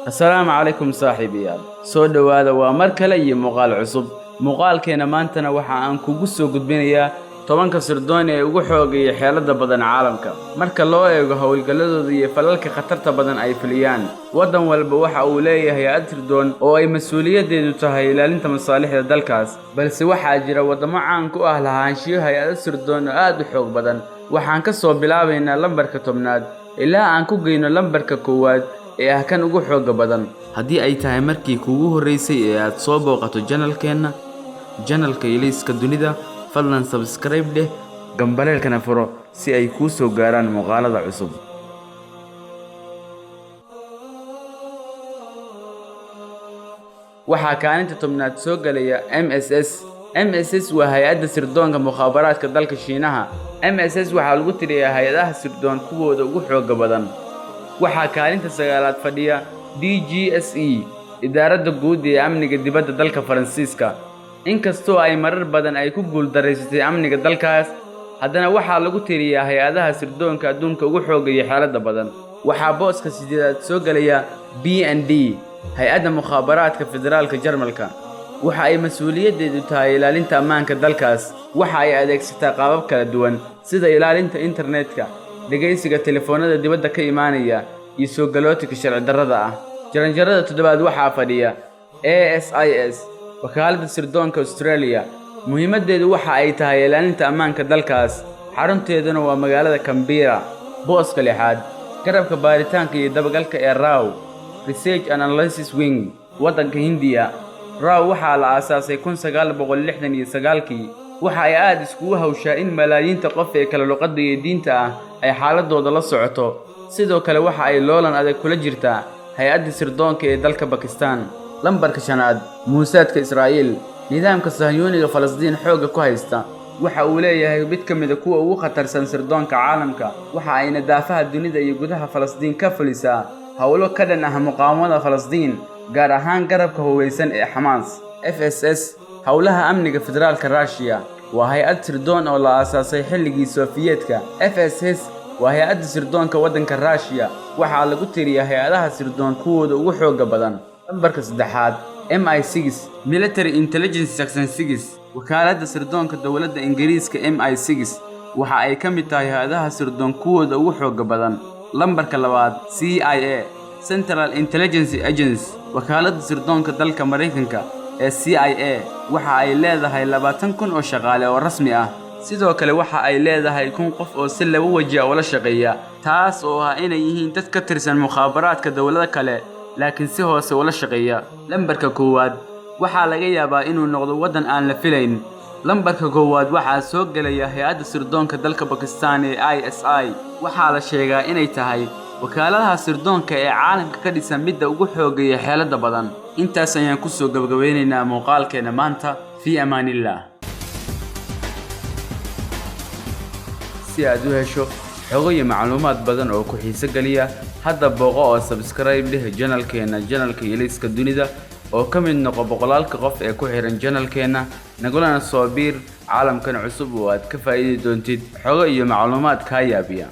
Asalaamu calaykum saaxiibayaal, soo dhowaada. Waa mar kale iyo muuqaal cusub. Muuqaalkeena maantana waxa aan kugu soo gudbinayaa 10-ka sirdoon ee ugu xoogaya xeelada badan caalamka marka loo eego howlgalladooda iyo falalka khatarta badan ay fuliyaan. Waddan walba waxa uu leeyahay hay'ad sirdoon oo ay mas-uuliyaddeedu tahay ilaalinta masaalixda dalkaas, balse waxaa jira waddamo caan ku ah lahaanshiyo hay'ado sirdoon oo aad u xoog badan. Waxaan ka soo bilaabaynaa lambarka 10aad ilaa aan ku geyno lambarka koowaad ee ah kan ugu xoogga badan. Haddii ay tahay markii kuugu horreysay ee aad soo booqato channelkeenna, channelka Ilayska Dunida, fadlan subscribe dheh, gambaleelkana furo si ay kuu soo gaaraan muuqaalada cusub. Waxaa kaalinta 10aad soo gelaya MSS. MSS waa hay-adda sirdoonka mukhaabaraadka dalka Shiinaha. MSS waxaa lagu tiriyaa hay-adaha sirdoon kuwooda ugu xoogga badan. Waxaa kaalinta 9aad fadhiya DGSE, Idaaradda Guud ee Amniga Dibadda dalka Faransiiska. Inkastoo ay marar badan ay ku guuldareysatay amniga dalkaas, haddana waxaa lagu tiriyaa hay-adaha sirdoonka adduunka ugu xoogaya xeelada badan. Waxaa booska 8aad soo gelaya BND, hay-adda mukhaabaraadka federaalka Jarmalka. Waxa ay mas-uuliyaddeedu tahay ilaalinta ammaanka dalkaas. Waxa ay adeegsataa qaabab kala duwan sida ilaalinta internetka, dhegaysiga telefoonada dibadda ka imaanaya iyo soo galootiga sharci darrada ah. Jaranjarada 7aad waxaa fadhiya ASIS, wakaaladda sirdoonka Australia. Muhiimaddeedu waxa ay tahay ilaalinta ammaanka dalkaas, xarunteeduna waa magaalada Canberra. Booska 6aad, garabka baaritaanka iyo dabagalka ee RAW, Research and Analysis Wing, waddanka Hindiya. RAW waxaa la aasaasay 1969-kii. Waxa ay aad iskugu hawshaa in malaayiinta qof ee kala luqadda iyo diinta ah ay xaaladooda la socoto. Sidoo kale waxa ay loolan adag kula jirtaa hay-adda sirdoonka ee dalka Bakistan. Lambarka 5aad, Muusaadka Israa'iil. Nidaamka Sahyuuniga Falastiin xoogga ku haysta waxa uu leeyahay mid ka mid a kuwa ugu khatarsan sirdoonka caalamka. Waxa ayna daafaha dunida iyo gudaha Falastiin ka fulisaa howlo ka dhan ah muqaawamada Falastiin, gaar ahaan garabka hubeysan ee Xamaas. FSS, howlaha amniga federaalka Ruushiya, waa hay-ad sirdoon oo la aasaasay xilligii Sofiyeetka. FSS waa hay-adda sirdoonka waddanka Ruushiya. Waxaa lagu tiriyaa hay-adaha sirdoon kuwooda ugu xoogga badan. Lambarka 3aad, MI6, Military Intelligence Section 6, wakaaladda sirdoonka dowladda Ingiriiska. MI6 waxa ay ka mid tahay hay-adaha sirdoon kuwooda ugu xoogga badan. Lambarka 2aad, CIA, Central Intelligence Agency, wakaaladda sirdoonka dalka Maraykanka ee CIA. Waxa ay leedahay 20,000 oo shaqaale oo rasmi ah. Sidoo kale waxa ay leedahay 1000 qof oo si laba waji ah ula shaqeeya, taas oo ah inay yihiin dad ka tirsan mukhaabaraadka dowlado kale laakiin si hoose ula shaqeeya. Lambarka 1aad waxaa laga yaabaa inuu noqdo waddan aan la filayn. Lambarka 1aad waxaa soo gelaya hay-adda sirdoonka dalka Bakistan ee ISI. Waxaa la sheegaa inay tahay wakaaladaha sirdoonka ee caalamka ka dhisan midda ugu xoogaya xeelada badan. Intaas ayaan kusoo gabagabeynaynaa muuqaalkeena maanta. Fii amaanillaah. Si aad u hesho xogo iyo macluumaad badan oo ku xiiso geliya, hadda booqo oo subscribe dheh channelkeena, channelka Ilayska Dunida, oo ka mid noqo boqolaalka qof ee ku xiran channelkeena. Nagulana soo biir caalamkan cusub oo aad ka faa'iidi doontid xogo iyo macluumaad kaa yaabiya.